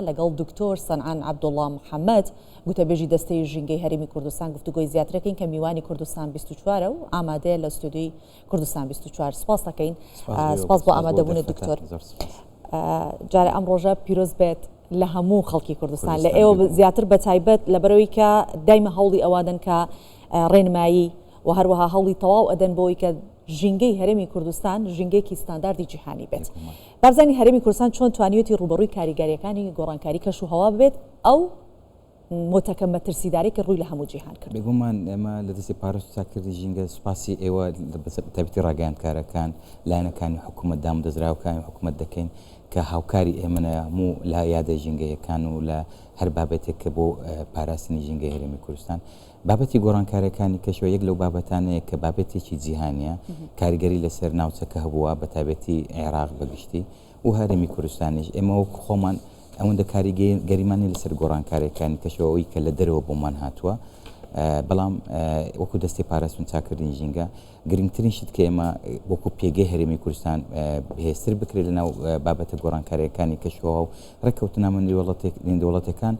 لەگەڵ دکتۆر سەنعان عەبدوڵا محەمەد، گوتەبێژی دەستەی ژینگەی هەرێمی کوردستان گفتوگۆی زیاترەکەین کە میوانی کوردستان 24 و ئامادەیە لە ستۆدیۆی کوردستان 24. سپاس دەکەین، سپاس بۆ ئامادەبوونت دکتۆر. جارێ ئەم ڕۆژە پیرۆز بێت لە هەموو خەڵکی کوردستان، لە ئێوە زیاتر بە تایبەت لەبەرەوەی کە دایمە هەوڵی ئەوادەن کە ڕێنمایی و هەروەها هەوڵی تەواو ئەدەن بۆی کە ژینگەی هەرێمی کوردستان ژینگەیەکی ستانداردی جیهانی بێت. بارزانی هەرێمی کوردستان چۆن توانیویەتی ڕووبەڕووی کاریگەرییەکانی گۆڕانکاری کەش و هەوا ببێت، ئەو مۆتەکە مەترسیدارەی کە ڕووی لە هەموو جیهان کردووە؟ بێگومان ئێمە لە دەستی پاراست و چاککردنی ژینگە سوپاسی ئێوە بە تایبەتی ڕاگەیاندکارەکان، لایەنەکانی حکوومەت، دامودەزراوەکانی حکوومەت دەکەین کە هاوکاری ئێمەنە هەموو لە یادە ژینگەیەکان و لە هەر بابەتێک کە بۆ پاراستنی ژینگەی هەرێمی کوردستان. بابەتی گۆڕانکارییەکانی کەشەوە یەک لەو بابەتانەیە کە بابەتێکی جیهانییە، کاریگەری لەسەر ناوچەکە هەبووە بە تایبەتی عێراق بە گشتی و هەرێمی کوردستانیش. ئێمە وەکو خۆمان ئەوەندە کاریگەریمان نییە لەسەر گۆڕانکارییەکانی کەشەوە ئەوەی کە لە دەرەوە بۆمان هاتووە، بەڵام وەکو دەستەی پاراستن و چاککردنی ژینگە گرنگترین شت کە ئێمە وەکو پێگەی هەرێمی کوردستان بەهێزتر بکرێت لەناو بابەتە گۆڕانکارییەکانی کەشوهەوا و ڕێککەوتنامە نێودەوڵەتییەکان،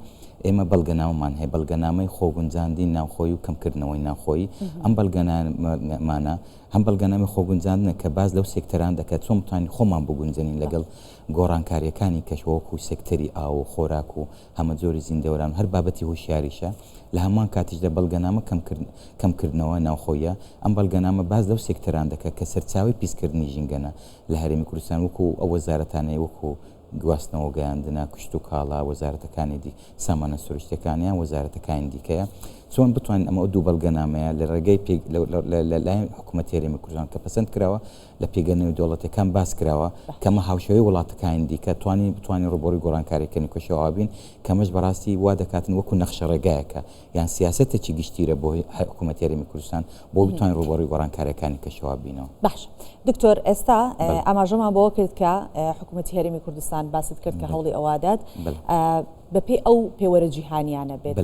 ئێمە بەڵگەنامەمان هەیە، بەڵگەنامەی خۆگونجاندنی ناوخۆیی و کەمکردنەوەی ناوخۆیی، ئەم بەڵگەنامانە هەم بەڵگەنامەی خۆگونجاندنە کە باس لەو سێکتەران دەکات چۆن بتوانین خۆمان بگونجێنین لەگەڵ گۆڕانکارییەکانی کەشوهەوا وەکو سێکتەری ئاو و خۆراک و هەمەجۆری زیندەوەران و هەر بابەتی هۆشیاریشە، لە هەمان کاتیشدا بەڵگەنامە کەمکردنەوە ناوخۆییە، ئەم بەڵگەنامە باس لەو سێکتەران دەکات کە سەرچاوەی پیسکردنی ژینگەنە لە هەرێمی کوردستان وەکو ئەو وەزارەتانەی وەکو گواستنەوە و گەیاندنە، کشتوکاڵە، وەزارەتەکانی دی، سامانە سروشتیەکان یان وەزارەتەکانی دیکەیە، چۆن بتوانین ئەمە ئەو دوو بەڵگەنامەیە لە ڕێگەی پێ لە لایەن حکوومەتی هەرێمی کوردستان کە پەسەند کراوە لە پێگە نێودەوڵەتیەکان باس کراوە کە ئەمە هاوشێوەی وڵاتەکانی دیکە توانین بتوانین ڕووبەڕووی گۆڕانکاریەکانی کەشوهەوا بین کە ئەمەش بەڕاستی وا دەکاتن وەکو نەخشەڕێگایەکە یان سیاسەتێکی گشتیرە بۆ حکوومەتی هەرێمی کوردستان بۆ بتوانین ڕووبەڕووی گۆڕانکاریەکانی کەشوهەوا بینەوە. باشە دکتۆر ئێستا ئاماژەمان بەوە کرد کە حکوومەتی هەرێمی کوردستان باست کرد کە هەوڵی ئەوادات بەپێی ئەو پێوەرە جیهانیانە بێت.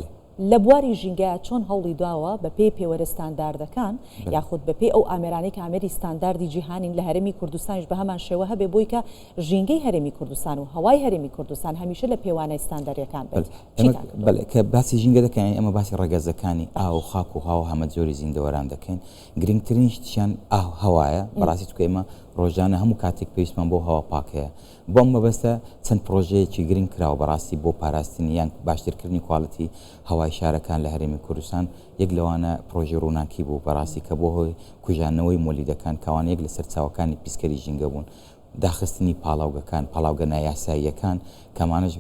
لە بواری ژینگە چۆن هەوڵی داوە بە پێی پێوەرە ستانداردەکان یاخود بە پێی ئەو ئامێرانەی کە ئامێری ستانداردی جیهانین لە هەرێمی کوردستانیش بە هەمان شێوە هەبێ بۆی کە ژینگەی هەرێمی کوردستان و هەوای هەرێمی کوردستان هەمیشە لە پێوانەی ستاندەریەکان بێت؟ چیتان کردووە؟ بەلێ کە باسی ژینگە دەکەین ئێمە باسی ڕەگەزەکانی ئاو و خاک و هاو و هەمەجۆری زیندەوەران دەکەین گرنگترین شتیان ئاو هەوایە بەڕاستی چونکە ئێمە ڕۆژانە هەموو کاتێک پێویستمان بۆ هەوا پاک هەیە بۆ ئەم مەبەستە چەند پڕۆژەیەکی گرنگ کراوە بەڕاستی بۆ پاراستنی یان باشترکردنی کواڵیتی هەوای شارەکان لە هەرێمی کوردستان، یەک لەوانە پڕۆژەی ڕووناکی بوو بەڕاستی کە بۆ هۆی کوژاندنەوەی مۆلیدەکان کە ئەوانە یەک لە سەرچاوەکانی پیسکەری ژینگە بوون، داخستنی پاڵاوگەکان، پاڵاوگە نایاساییەکان کە ئەمانەش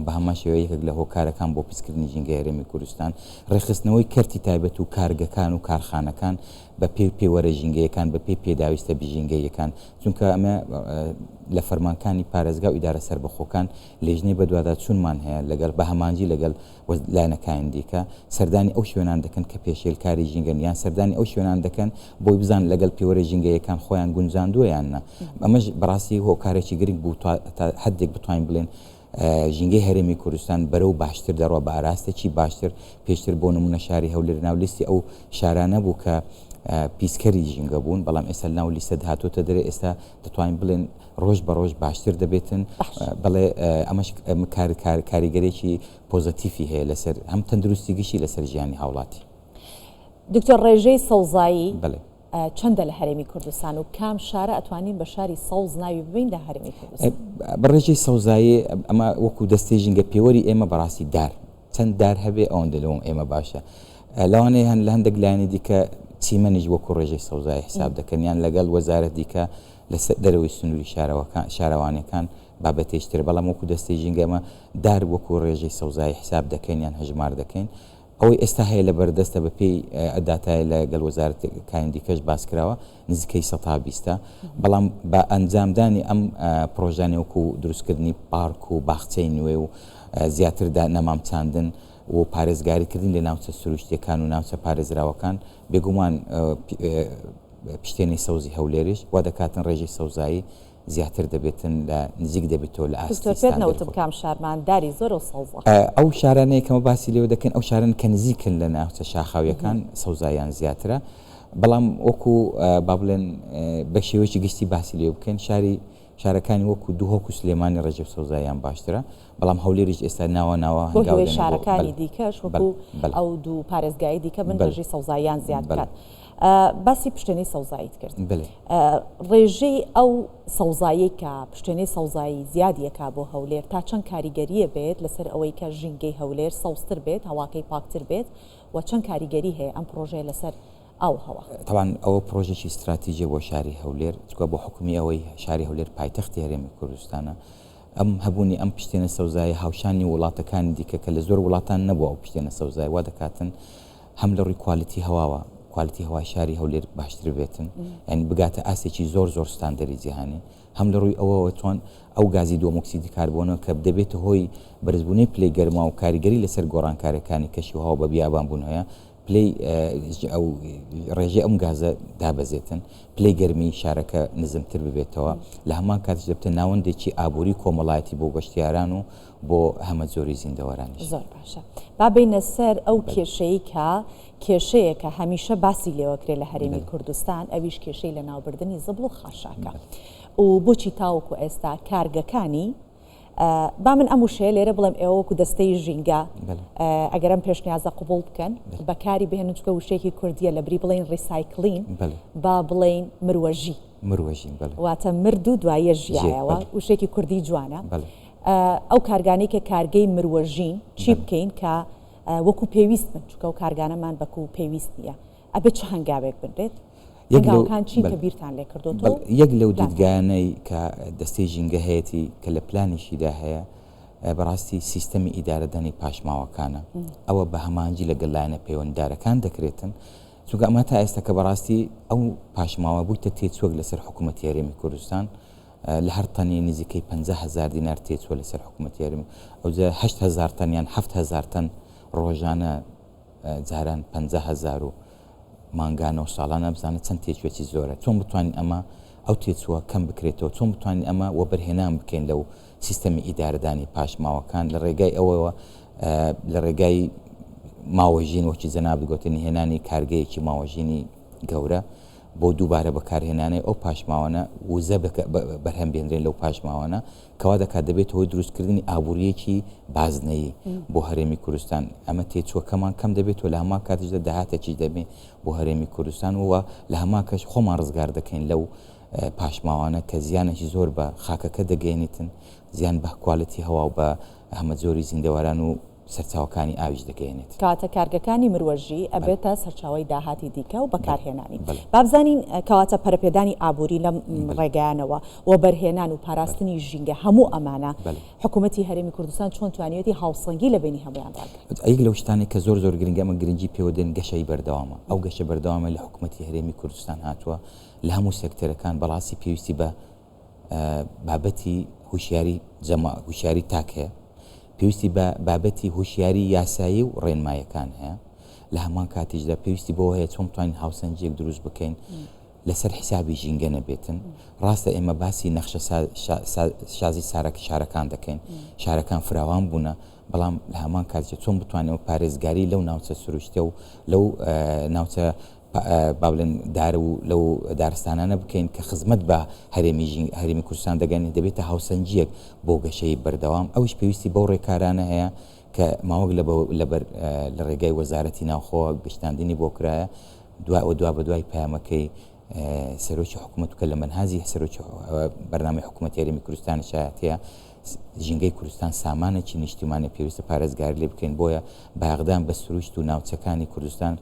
بە هەمان شێوە یەکێک لە هۆکارەکان بۆ پیسکردنی ژینگەی هەرێمی کوردستان، ڕێکخستنەوەی کەرتی تایبەت و کارگەکان و کارخانەکان بە پێی پێوەرە ژینگەیەکان، بە پێی پێداویستە ژینگەییەکان، چونکە ئەمە لە فەرمانکانی پارێزگا و ئیدارە سەربەخۆکان لێژنەی بەدواداچوونمان هەیە لەگەڵ بە هەمانگی لەگەڵ لایەنەکانی دیکە سەردانی ئەو شوێنان دەکەن کە پێشێلکاری ژینگەن یان سەردانی ئەو شوێنان دەکەن بۆی بزان لەگەڵ پێوەرە ژینگەیەکان خۆیان گونجاندووە یان نا ئەمەش بەڕاستی هۆکارێکی گرنگ بوو تا حدێک بتوانین بڵێن ژینگەی هەرێمی کوردستان بەرەو باشتر دەڕوا بە ئاراستێکی باشتر پێشتر بۆ نمونە شاری هەولێر ناو لیستی ئەو شارانە بوو کە پیسکەری ژینگە بوون بەڵام ئێستا ناو لیستە هاتۆتە دەرێ ئێستا دەتوانین بڵێن ڕۆژ بە ڕۆژ باشتر دەبێتن بەڵێ ئەمەش کاریگەرێکی پۆزەتیفی هەیە لەسەر هەم تەندروستی گشتی لەسەر ژیانی هاوڵاتی. دکتۆر ڕێژەی سەوزایی چەندە لە هەرێمی کوردستان و کام شارە ئەتوانین بە شاری سەوز ناوی ببەین لە هەرێمی کوردستان؟ بە ڕێژەی سەوزایی ئەمە وەکو دەستەی ژینگە پێوەری ئێمە بەڕاستی دار چەند دار هەبێ ئەوەندە لەوەم ئێمە باشە لەوانەیە هەن لە هەندێک لایەنی دیکە چیمەنیش وەکو ڕێژەی سەوزایی حساب دەکەن یان لەگەڵ وەزارەت دیکە لە دەرەوەی سنووری شارەوەکان شارەوانیەکان بابەتێکی ترە بەڵام وەکو دەستەی ژینگە ئێمە دار وەکو ڕێژەی سەوزایی حساب دەکەین یان هەژمار دەکەین ئەوەی ئێستا هەیە لە بەردەستە بە پێی داتای لە گەل وەزارەتەکانی دیکەش باس کراوە نزیکەی سەتا بیستە بەڵام بە ئەنجامدانی ئەم پرۆژانەی وەکو دروستکردنی پارک و باخچەی نوێ و زیاتر نەمام چاندن و پارێزگاریکردن لە ناوچە سروشتیەکان و ناوچە پارێزراوەکان بێگومان پشتێنەی سەوزی هەولێریش وا دەکاتن ڕێژەی سەوزایی زیاتر دەبێتن لە نزیک دەبێتەوە لە ئاستی دکتۆر پێت ستاندەر نەوتم خۆی. کام شارمان داری زۆرە و سەوزە. ئەو شارانەی کەمە باسی لێوە دەکەین ئەو شارەن کە نزیکن لە ناوچە شاخاویەکان سەوزاییان زیاترە بەڵام وەکو با بڵێن بە شێوەیەکی گشتی باسی لێوە بکەین شاری. شارەکانی وەکو دهۆک و سلێمانی ڕێژەی سەوزاییان باشترە، بەڵام هەولێریش ئێستا ناوە ناوە بۆ هەنگاو هیوەی دەنێ بۆ شارەکانی بەلێ دیکەش بەلێ وەکو بەلێ ئەو دوو پارێزگای دیکە بن بەلێ ڕێژەی سەوزاییان زیاد بەلێ بکات. باسی پشتێنەی سەوزاییت کرد. بەلێ. ڕێژەی ئەو سەوزاییەی کە پشتێنەی سەوزایی زیادی ئەکا بۆ هەولێر تا چەند کاریگەرییە بێت لەسەر ئەوەی کە ژینگەی هەولێر سەوزتر بێت، هەواکەی پاکتر بێت و چەند کاریگەری هەیە ئەم پڕۆژەیە لەسەر ئاو و هەوا؟ تەبعەن ئەوە پڕۆژەکی ستراتیجیە بۆ شاری هەولێر، چونکە بۆ حوکمی ئەوەی شاری هەولێر پایتەختی هەرێمی کوردستانە، ئەم هەبوونی ئەم پشتێنە سەوزایە هاوشانی وڵاتەکانی دیکە کە لە زۆر وڵاتان نەبووە ئەو پشتێنە سەوزایە وا دەکاتن هەم لە ڕووی کوالیتی هەواوە کوالیتی هەوای شاری هەولێر باشتر بێتن یعنی بگاتە ئاستێکی زۆر زۆر ستاندەری جیهانی هەم لە ڕووی ئەوەوە چۆن ئەو گازی دووەمۆکسیدی کاربۆنە کە دەبێتە هۆی بەرزبوونەی پلەی گەرما و کاریگەری لەسەر گۆڕانکاریەکانی کەشی و هەوا بە بیابان بوون هەیە پلەی ئەو ڕێژەی ئەم گازە دابەزێتن، پلەی گەرمی شارەکە نزمتر ببێتەوە، لە هەمان کاتیش دەبتە ناوەندێکی ئابووری کۆمەڵایەتی بۆ گەشتیاران و بۆ هەمەجۆری زیندەوەرانیش. زۆر باشە با بێینە سەر ئەو کێشەی کە کێشەیەکە هەمیشە باسی لێوەکرێ لە هەرێمی کوردستان ئەویش کێشەی لەناوبردنی زبڵ و خاشاکە و بۆچی تاوەکو ئێستا کارگەکانی با من ئەم وشەیە لێرە بڵێم ئێوە وەکو دەستەی ژینگە ئەگەر ئەم پێشنیازە قبوڵ بکەن بەکاری بهێنن چونکە وشەیەکی کوردیە لە بری بڵێین ڕیسایکلین با بڵێین مروەژی مروەژین واتە مرد و دوایە ژیایەوە وشێکی کوردی جوانە ئەو کارگانەی کە کارگەی مروەژین چی بکەین کە وەکو پێویست بن چونکە ئەو کارگانەمان بەکو پێویست نییە ئەبێت چ هەنگاوێک بنرێت؟ هەنگاوەکان چین کە بیرتان لێ کردۆتەوە و یەک لەو دیدگایانەی کە دەستەی ژینگە هەیەتی کە لە پلانیشیدا هەیە بەڕاستی سیستەمی ئیدارەدانی پاشماوەکانە ئەوە بە هەمانجی لەگەڵ لایەنە پەیوەنددارەکان دەکرێتن چونکە ئەمە تا ئێستا کە بەڕاستی ئەو پاشماوە بوویتە تێچوەک لەسەر حکوومەتی هەرێمی کوردستان لە هەر تەنی نزیکەی 50 هزار دینار تێچوە لەسەر حکوومەتی هەرێم ئەوجا 8 هزار تەن یان 7 هزار تەن ڕۆژانە جاران 50 هزار و مانگانە و ساڵانە بزانە چەند تێچووێکی زۆرە، چۆن بتوانین ئەمە ئەو تێچووە کەم بکرێتەوە، چۆن بتوانین ئەمە وەبەرهێنان بکەین لەو سیستەمی ئیدارەدانی پاشماوەکان لە ڕێگای ئەوەوە لە ڕێگای ماوەژین وەکی جەنابت گوتنی هێنانی کارگەیەکی ماوەژینی گەورە بۆ دووبارە بەکارهێنانەی ئەو پاشماوانە وزە بەرهەم بێنرێن لەو پاشماوانە کەوا دەکات دەبێتە هۆی دروستکردنی ئابوورییەکی بازنەیی بۆ هەرێمی کوردستان، ئەمە تێچووەکەمان کەم دەبێت و لە هەمان کاتیشدا داهاتێکیش دەبێت بۆ هەرێمی کوردستان و لە هەمان کەش خۆمان ڕزگار دەکەین لەو پاشماوانە کە زیانێکی زۆر بە خاکەکە دەگەیەنیتن، زیان بە کوالێتی هەوا و بە هەمەجۆری زیندەوەران و سەرچاوەکانی ئاویش دەگەیەنێت. کەواتە کارگەکانی مروەژی ئەبێتە سەرچاوەی داهاتی دیکە و بەکارهێنانی. با بزانین کەواتە پەرەپێدانی ئابووری لەم ڕێگایانەوە، وەبەرهێنان و پاراستنی ژینگە هەموو ئەمانە حکوومەتی هەرێمی کوردستان چۆن توانیویەتی هاوسەنگی لە بەینی هەموویان ڕاگرێت؟ یەک لەو شتانەی کە زۆر زۆر گرنگە ئەمە گرنگی پێوە دێن گەشەی بەردەوامە. ئەو گەشە بەردەوامەی لە حکوومەتی هەرێمی کوردستان هاتووە لە هەموو سێکتەرەکان بەڕاستی پێویستی بە بابەتی هوشیاری جەما هوشیاری تاک هەیە پێویستی بە بابەتی هوشیاری یاسایی و ڕێنمایەکان هەیە لە هەمان کاتیشدا پێویستی بۆ هەیە چۆن بتوانین هاوسەنگیەک دروست بکەین لەسەر حیسابی ژینگە نەبێتن ڕاستە ئێمە باسی نەخشە شازی سارەک شارەکان دەکەین شارەکان فراوان بوونە بەڵام لە هەمان کاتیش چۆن بتوانین پارێزگاری لەو ناوچە سروشتە و لەو ناوچە با بڵێن دار و لەو دارستانانە بکەین کە خزمەت بە هەرێمی ژین هەرێمی کوردستان دەگەن دەبێتە هاوسەنگییەک بۆ گەشەی بەردەوام ئەویش پێویستی بەو ڕێکارانە هەیە کە ماوەک لە لەبەر لە ڕێگای وەزارەتی ناوخۆ گشتاندنی بۆ کرایە دوا و دوا بە دوای پەیامەکەی سەرۆکی حکوومەت کە لە مەنهاجی سەرۆکی بەرنامەی حکوومەتی هەرێمی کوردستان شایەتەیە ژینگەی کوردستان سامانێکی نیشتیمانە پێویستە پارێزگاری لێ بکەین بۆیە بایەخدان بە سروشت و ناوچەکانی کوردستان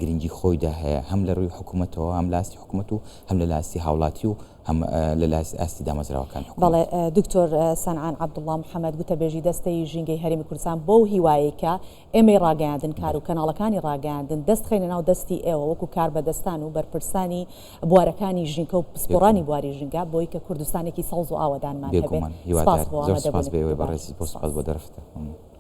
گرنگی خۆیدا هەیە هەم لە ڕووی حکوومەتەوە هەم لە ئاستی حکوومەت و هەم لە ئاستی هاوڵاتی و هەم لە ئاستی دامەزراوەکانی حکوومەت. بەڵێ دکتۆر سەنعان عەبدوڵڵا محەمەد گوتەبێژی دەستەی ژینگەی هەرێمی کوردستان بەو هیوایەی کە ئێمەی ڕاگەیاندنکار و کەناڵەکانی ڕاگەیاندن دەست خەینە ناو دەستی ئێوە وەکو کاربەدەستان و بەرپرسانی بوارەکانی ژینکە و پسپۆڕانی بواری ژینگە بۆی کە کوردستانێکی سەوز و ئاوەدانمان هەبێت. بێگومان سپاس هیوادارم. بۆ زۆر سپاس ئامادەبوونت. بۆ ئێوەی دووبارە بەڕێز بۆ سپاس. سپاس بۆ دەرفەتە. مەمنوون.